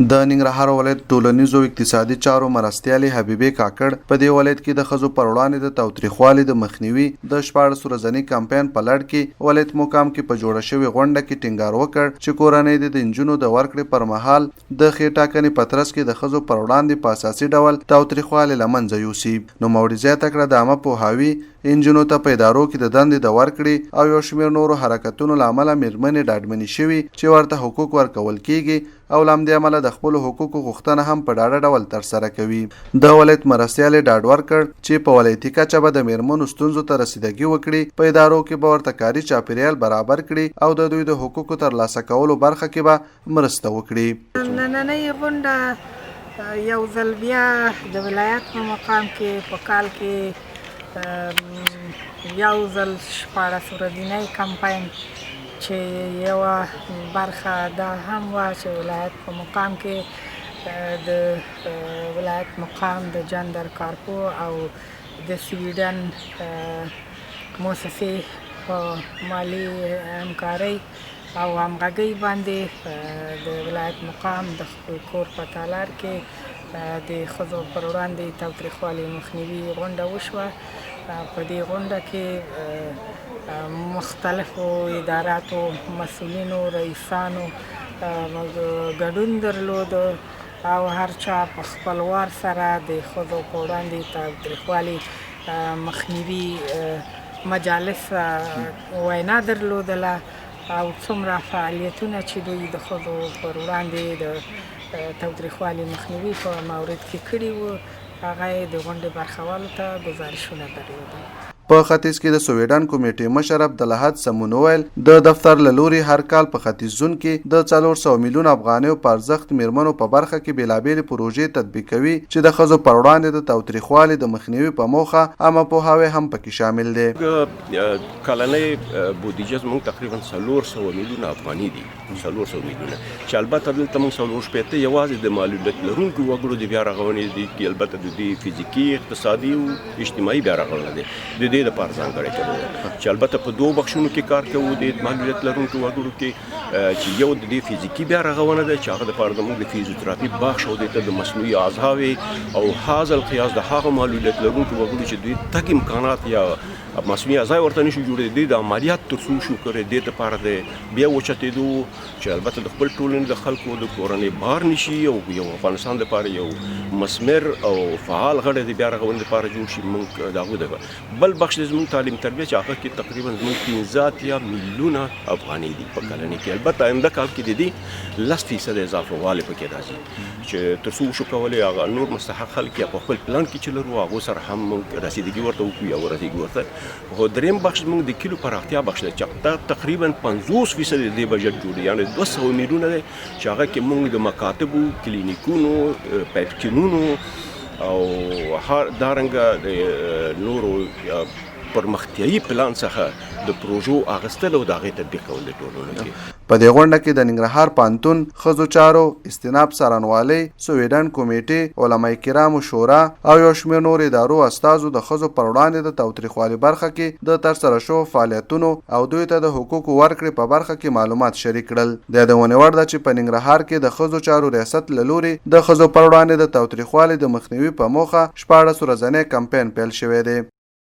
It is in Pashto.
د ننګرهار ولایت ټولنیزو او اقتصادي چارو مرستیالې حبیبې کاکړ په دې ولایت کې د ښځو پر وړاندې د تاوتریخوالي د مخنیوي د 16 ورځني کمپاین په لړ کې ولایت مقام کې په جوړه شوې غونډه کې ټینګار وکړ چې کورنۍ دې د نجونو د ورکړې پر مهال د ښې ټاکنې په ترڅ کې د ښځو پر وړاندې په اساسي ډول تاوتریخوالی له منځه یوسي. نوموړي زیاته کړه، د عامه پوهاوي، نجونو ته په ادارو کې د دندې د ورکړې او یو شمېر نورو حرکتونو له امله مېرمنې ډاډمنې شوي چې ورته حقوق ورکول کېږي او له همدې امله د خپلو حقوقو غوښتنه هم په ډاډه ډول ترسره کوي. د ولایت مرستیالې ډاډ ورکړ چې په ولایتي کچه به د مېرمنو ستونزو ته رسیدګي وکړي، په ادارو کې به ورته کاري چاپېریال برابر کړي او د دوی د حقوقو ترلاسه کولو برخه کې به مرسته وکړي. نننۍ غونډه یو ځل بیا د ولایت په مقام کې په کال کې یو ځل 16 ورځینی کمپاین چې یوه برخه دا هم وه چې ولایت په مقام کې د ولایت مقام د جندر کارپو او د سویډن موسسې په مالي همکارۍ او همغږۍ باندې د ولایت مقام د خپل کور په تالار کې د ښځو پر وړاندې تاوتریخوالي مخنیوي غونډه وشوه. په دې غونډه کې مختلفو اداراتو مسؤلینو، رئیسانو ګډون درلود او هر چا په خپل وار سره د ښځو په وړاندې تاوتریخوالي مخنیوي مجالس وینا درلودله او څومره فعالیتونه چې دوی د ښځو پر وړاندې د تاوتریخوالي مخنیوي په مورد کې کړي وو، هغه یې د غونډې برخوالو ته ګزارشونه درلودل. په ختیځ کې د سویډن کمېټې مشر عبدالاحد سمون وویل، د دفتر له لوري هر کال په ختیځ زون کې د 400 میلیونه افغانیو په ارزښت مېرمنو په برخه کې بېلابېلې پروژې تطبیقوي چې د ښځو پر وړاندې د تاوتریخوالي د مخنیوي په موخه عامه پوهاوی هم پکې شامل دی. کلنۍ بودیجه زموږ تقریبا 400 میلیونه افغانۍ دي. 400 میلیونه چې البته دلته موږ 64 یوازې د معلولیت لرونکو وګړو د بیا رغونې دي کې، البته د دوی فزیکي، اقتصادي او اجتماعي بیا رغونه دي د دې لپاره ځانګړې کړې ده چې البته په دوو بخشونو کې کار کوو د معلولیت لرونکو وګړو کې، چې یو د دې فزیکي بیا رغونه ده چې هغه لپاره د موږ د فزیوتراپي بخش او د ته د مصنوعي اعضاوې او هاذ القیاس د هغه معلولیت لرونکو وګړو چې دوی تګ امکانات یا مصنوعي اعضاء ورته نشو جوړې دي، د عملیات تر څو شو کړي دې لپاره د بیا وچتېدو چې البته د خپل ټولنې د خلکو د کورنۍ بار نشي او یو افغانستان لپاره یو مسمر او فعال غړی د بیا رغونې لپاره جوړ شي. موږ د هغو د بل بخش د زموږ تعلیم تربیه چې هغه کې تقریبا زموږ 85 میلیونه افغانۍ دي په کلنۍ کې، البته آینده کال کې د دې 10% اضافه والی پکې راځي چې تر څو وشو کولی هغه نور مستحق خلک یا په خپل پلان کې چې لرو هغو سره هم موږ رسیدګي ورته وکړو یا ورسیږي ورته. خو دریم بخش موږ د کیلو پراختیا بخش دی چې دا تقریبا 50% د دې بجټ جوړي، یعنی 200 میلیونه دی چې هغه کې موږ د مکاتبو، کلینیکونو، پایپکینونو او هر دارنګه د نورو پرمختیایي پلان څخه د پروژو اغستل او د هغې تطبیق کول د ټولنو کې. په دې غونډه کې د ننګرهار پوهنتون، ښځو چارو، استیناف څارنوالۍ، سویډن کمېټې، علماء کرامو شورا او یو شمېر نورو ادارو استازو د ښځو پر وړاندې د تاوتریخوالي برخه کې د ترسره شوو فعالیتونو او دوی ته د حقوقو ورکړې په برخه کې معلومات شریک کړل. د یادونې وړ ده چې په ننګرهار کې د ښځو چارو ریاست له لوري د ښځو پر وړاندې د تاوتریخوالي د مخنیوي په موخه 16 ورځنی کمپاین پیل شوی دی.